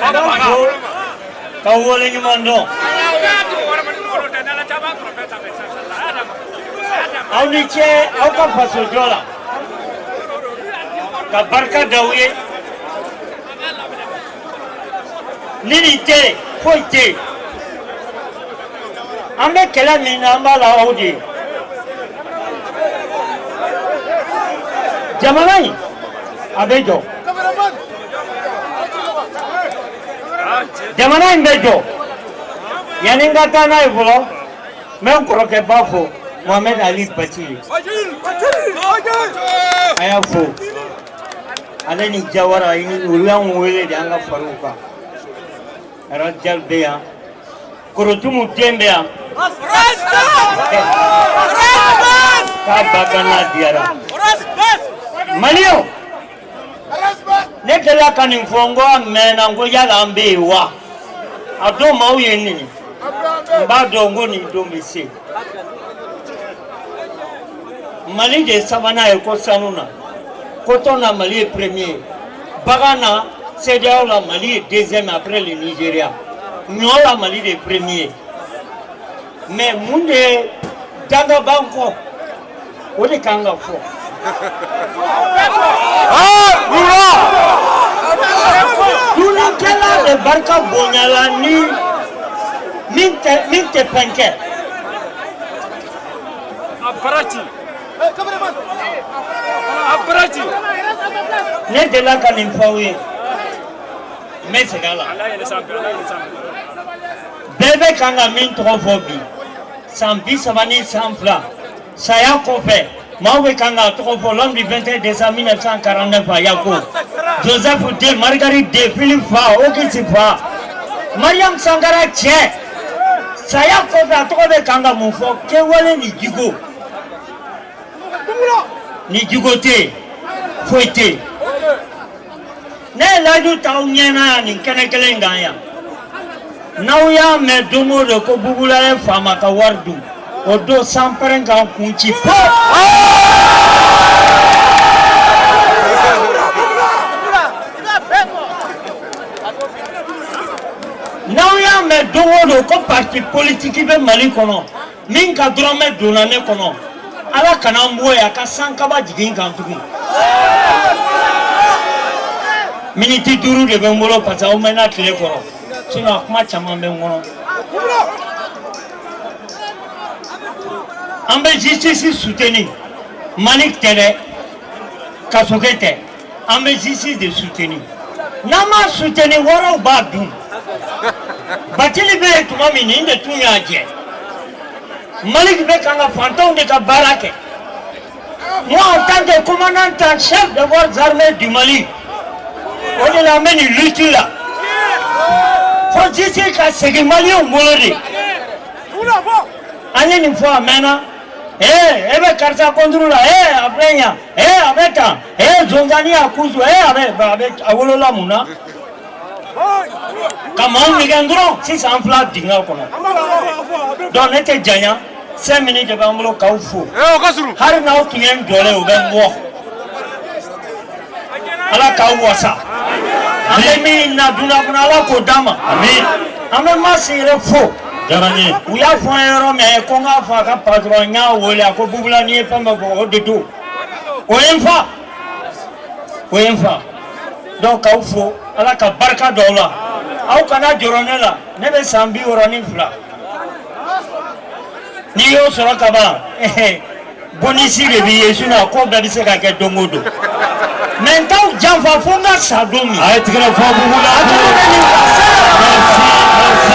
N b'aw fo k'aw waleɲuman dɔn. Aw ni ce aw ka fasojɔ la, ka barika da aw ye. Ni nin tɛ yen, foyi tɛ yen. An bɛ kɛlɛ min na, an b'a la aw de ye. Jamana in, a bɛ jɔ. Jamana in bɛ jɔ. Yanni n ka taa n'a ye fɔlɔ, n bɛ n kɔrɔkɛba fo, Mohamed Ali Bathily. A y'a fo. Ale ni Jawara, olu y'an wele de an ka far'u kan. Rajal bɛ yan, Korotumu den bɛ yan. K'a ba ka n'a diyara. Maliyɛnw, ne delila ka nin fɔ n ko a mɛnna, n ko yala an bɛ yen wa? A don maaw ye n nɛni. N b'a dɔn n ko nin don bɛ se. Mali de ye sabanan ye ko sanu na, coton na Mali ye premier ye, bagan na CEDEAO la Mali ye deuxième après le Nigeria, ɲɔ la Mali de ye premier. Mais mun de ye danga b'an kɔ, o de kan ka fɔ. Dunnikɛla de barika bonyala ni min tɛ fɛn kɛ. A baraji. A baraji. Ne delila ka nin fɔ aw ye, n bɛ segin a la. Ala yɛlɛ sanfɛ, Ala yɛlɛ sanfɛ. Bɛɛ bɛ kan ka min tɔgɔ fɔ bi, san 32 saya kɔfɛ, maaw bɛ kan k'a tɔgɔ fɔ, l'homme du 21 décembre 1949 à Yako, Joseph den, Marguerite den, Philippe fa, Auguste fa, Mariam Sankara cɛ, saya kɔfɛ a tɔgɔ bɛ kan ka mun fɔ? Kɛwale ni jiko. Ni jiko tɛ yen, foyi tɛ yen. Ne ye layidu ta aw ɲɛna yan nin kɛnɛ kelen in kan yan. N'aw y'a mɛn don o don ko Bubula ye faama ka wari dun, o don sanpɛrɛn k'an kun ci po. N'aw y'a mɛn don o don ko parti politique bɛ Mali kɔnɔ min ka dɔrɔmɛ donna ne kɔnɔ, Ala kana n bɔ yen a ka sankaba jigin kan tugun. Miniti 5 de bɛ n bolo parce que aw mɛnna tile kɔrɔ, sinon a kuma caman bɛ n kɔnɔ. An bɛ justice soutenir. Mali tɛ dɛ, Kasoke tɛ, an bɛ justice de soutenir. N'an m'a soutenir, waraw b'a dun. Bathily bɛ yen tuma min, nin de tun y'a jɛ. Mali bɛ kan ka fantanw de ka baara kɛ. Moi, en tant que commandant en chef des forces armées du Mali, o de la an bɛ nin lutte la fo justice ka segin maliyɛnw bolo de. An ye nin fɔ a mɛnna. Ee, e bɛ karisa contre la, ee, a filɛ yan, ee, a bɛ tan, ee, zonzanni y'a kusu, ee, a bɛ a wolola mun na ka maaw nɛgɛn dɔrɔn? Sisan an filɛ dingɛ kɔnɔ. Donc ne tɛ janya, 5 minutes de b'an bolo k'aw fo. Hali n'aw tun ye n jɔlen, o bɛ n bɔ. Ala k'aw wasa. An bɛ min na dunan kɔnɔ, Ala k'o d'an ma. An bɛ Masi yɛrɛ fo. Diyara n ye. U y'a fɔ an ye yɔrɔ min ko n k'a fɔ a ka patron, n y'a wele, a ko Bubula, n'i ye fɛn bɛɛ fɔ, o de don. O ye n fa, o ye n fa. Donc k'aw fo, Ala ka barika don aw la. Aw kana jɔrɔ ne la, ne bɛ san 62. N'i y'o sɔrɔ ka ban, bonisi de b'i ye, sinon a ko bɛɛ bɛ se ka kɛ don o don. Mais n t'aw janfa fo n ka sa don min. A ye tigɛrɛ fɔ Bubula. A tun bɛ nin kan. Merci.